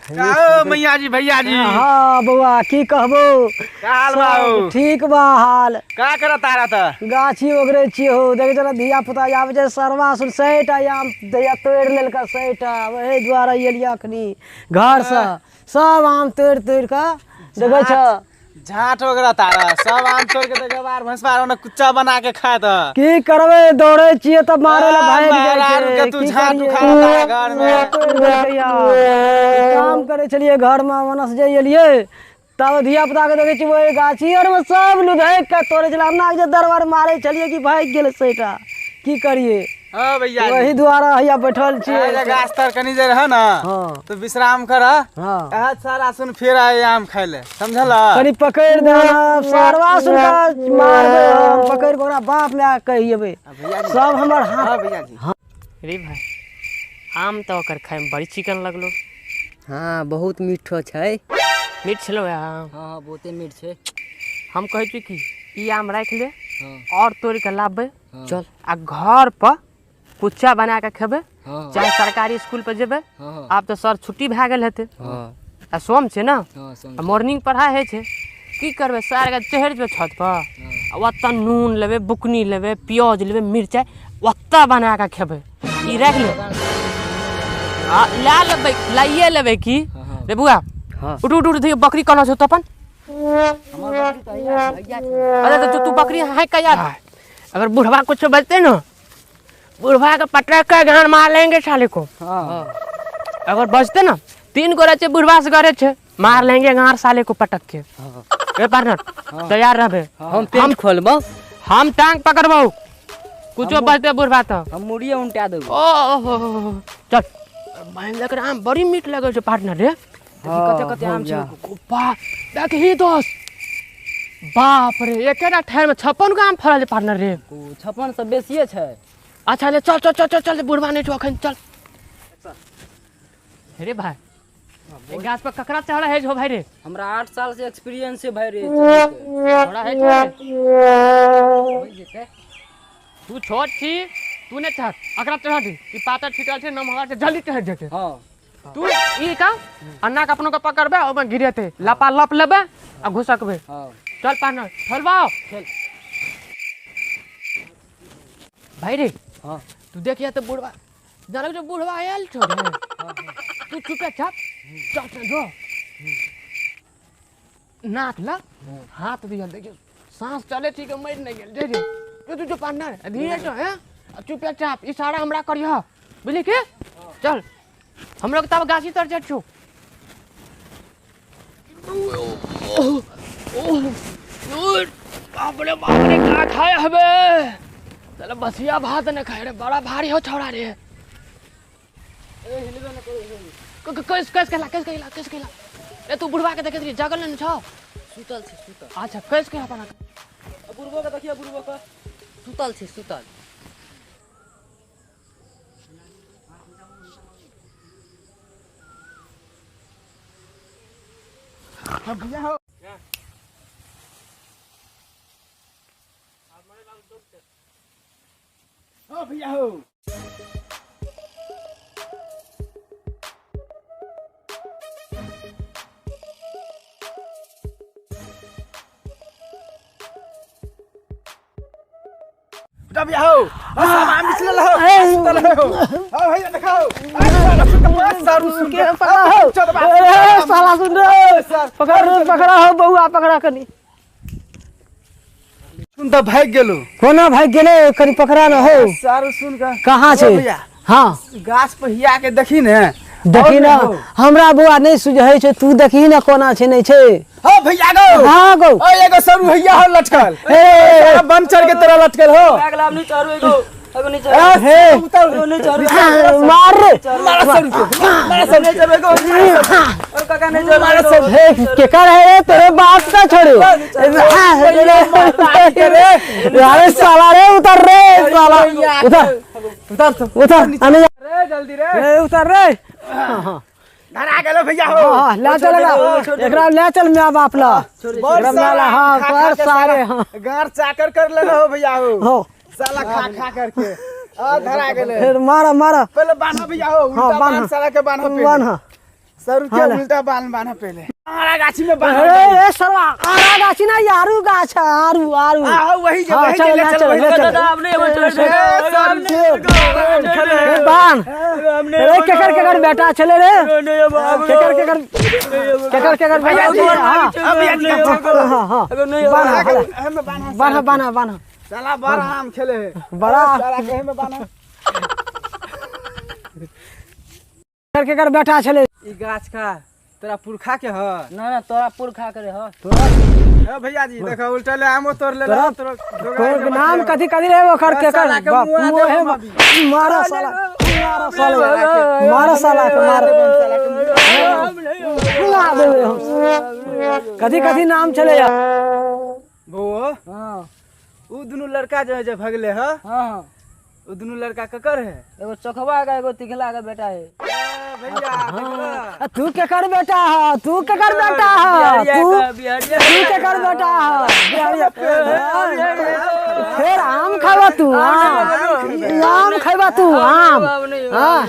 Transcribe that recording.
का मैया जी भैया जी। हाँ बौआ की कहबो, का हाल बा हो? ठीक बा हाल। का करत आ रहा था? गाछी ओगरे छी हो, देखे चला धिया पुता आबे छै सरवा सुन 100 टा आम दैया तोड़ि लेलका 100 टा, ओहि दुआरे एलियै अखनी घर से सब आम तोड़ि तोड़ि कऽ देखै छ। झाट वगैरह तारा सब आम तोड़ के देखे बार भैंसबार ओने कुच्चा बना के खाए त की करबै, दौड़ै छियै तऽ मारै लए भागि जाइ छै। के तू झाट उखाड़ तारा घर में तोड़ि देलकै आम। काम करै छलियै घर में, ओनस जे एलियै तब धिया पुता के देखै छियै ओहि गाछी आर में सब लुधकि के तोड़ै छलै। हमरा जे दरबार मारै छलियै कि भागि गेलै 100 टा, की करियै। हां भैया वही दुआरा हैया बैठल छियै। गाछ तर कनी देर है ना, हां तो विश्राम कर। हां सारा सुन फिर आए आम खाए ले, समझल? कनी पकड़ दे सरवा सुन के मारबै हम, पकड़ के ओकरा बाप माय कहिएबै सब हमर हाथ। हां भैया जी। हां रे भाई आम तो ओकर खाए में बड़ी चिकन लगलो। हां बहुत मीठो छै। मीठ छलो आम? हां बहुते मीठ छै। हम कहै छी कि ई आम राख ले और तोड़ के लाबे चल आ घर पर कुच्चा बना के खेबे, चाहे सरकारी स्कूल पर जेबे। आब तो सर छुट्टी भए गेल हेतै आ सोम छै ना, मॉर्निंग पढ़ाइ होइ छै। की करबै सर के चढ़ि जेबै छत पर आ ओतऽ नून लेबै, बुकनी लेबै, प्याज लेबै, मिरचाइ ओतऽ बना के खेबै। ई राखि ले आ लए लेबै, लाइए लेबै की रे बुआ। उठ उठ उठ, बकरी कोना छौ तो अपन? अरे तो तू बकरी है का यार? अगर बुढ़वा कुछ बचते ना, बुढ़वा के पटक के गान मार लेंगे साले को। अगर बचते ना 3 गोरा छे बुढ़वा से करे छे, मार लेंगे गार साले को पटक के। ए पार्टनर तैयार रहबे। हम पेट खोलबो, हम टांग पकड़बो, कुछो बचते बुढ़वा तो हम मुड़िए उल्टा देबो। ओ हो चल। बहन लेकर आम बड़ी मीठ लगे छे पार्टनर रे। कते कते आम छे बा देखही दोस्त, बाप रे एकेटा ठेर में 56 गो आम फड़ल पार्टनर रे। 56 से बेसिए छै। अच्छा ले चल चल चल चल चल, बुढ़वा नहीं छौ अखन, चल। रे भाई एक गाछ पर ककरा चढ़ा है जो भाई रे? हमरा 8 साल से एक्सपीरियंस है भाई रे। थोड़ा है जो तू छोट छी, तू ने चढ़, अकरा चढ़ा दी ई पातर छिटल छै नमहर छै, जल्दी चढ़ जेतै। हां तू ई का अन्ना के अपनो के पकड़बे, ओमे गिरेते लपा लप लेबे आ घुसकबे। हां चल पार्टनर चलवाओ चल भाई रे। हां तू देखिया तो बुढ़वा जाने जो बुढ़वा आयल छो रे। तू चुपे चाप चल चल जो नाक ला हाथ दिया, देखियो सांस चले ठीक मर नहीं गेल। जे जे तू जो पार्टनर धीरे जो है चुपे चाप इशारा हमरा करिह, बुझली के? चल हम लोग तब गाछी तर जाइ छौ। बाप रे बाप रे का खाए हबे, चल बसिया भात ने खाए रे, बड़ा भारी हो छौड़ा रे। कैस कैस कहला, कैस कहला, कैस कहला रे? तू बुढ़वा के देखैत रही जागल ने छौ? सुतल छै सुतल। अच्छा कैस कहला अपन बुढ़बो के देखिए, बुढ़बो के सुतल छै सुतल। भैया हो ओ भैया हो, भैया हो सब आम निकलल हो, सुतल हो। हां भैया देखाओ, सारू सुन के पकड़ा हो, साला सुन रे, पकड़ पकड़ा हो बौआ, पकड़ा कनी। सुन त भाग गेलो। कोना भाग गेले? कनी पकड़ा न हो। सारू सुन के कहां छै? हां गाछ पर हिया के देखी ने, देखी ना हमरा बौआ नहीं सुझै छै, तू देखी ना कोना छै नहीं छै। हां भैया गो, हां गो, ओ एगो सरू भैया हो लटकल, ए बन चढ़ के तोरा लटकल हो। अगला नहीं चढ़ू एगो, एगो नहीं चढ़ू, हे उतर नहीं चढ़ू, मार रे मार सरू के, मार सरू नहीं चढ़ू एगो, और काका नहीं चढ़ू, मार सरू। हे के कर है तेरे बाप का छोड़े अरे साला रे, उतर रे साला, उतर उतर उतर आने रे जल्दी रे, उतर रे। हां धरा गेलो भैया हो। हां ले चल एकरा, ले चल my बाप ला, एकरा हां पर सारे। हां गार चाकर कर ले हो भैया हो, साला खा खा करके आ धरा गेले। फिर मारा मारा पहले बान्हा भैया हो, उल्टा बांध साला के बान्हा पे बान्हा। सर के हाँ ले। उल्टा बाल बांधा पहले आरा गाछी में बांधा। अरे ए सरवा, आरा गाछी ना, आरू गाछ है, आरू आरू। हाँ वही जे हाँ, वही चल, जे ले ले चल चल, वही ले चल। चल। दादा हम नहीं चले ए बान, अरे केकर केकर बेटा चले रे, केकर केकर केकर केकर बेटा छले? हाँ अब भैया जी का हाँ हाँ, बान्हा हमें बांधा। बान्हा बान्हा बान्हा। साला बड़ा आम खेले है। बड़ा साला के हमें बांधा। केकर केकर बेटा छले? ई गाछ का तोरा पुरखा के ह? ना ना, तोरा पुरखा करे ह। ए भैया जी देखो, उल्टा ले आमो तोड़ ले। तोरा तोरा तोर नाम कथी कथी रे ओकर केकर साला के बाप मुआ मुँह देबो हे अभी। मारा साला, मारा साला, मारा साला के मारा मुआ देबे हम। कथी कथी नाम छले यार? बउओ, हां। उ दुनु लड़का जो है जे भगले ह। हां। उ दुनु लड़का ककर है? एगो चोखवा का एगो तिखला का बेटा है। ए भैया देखला। आ, तू केकर बेटा ह? तू केकर बेटा ह? तू तू केकर बेटा ह? बिहारिया। फेर आम खाबा तू? आम आम खाबा तू? आम? हाँ।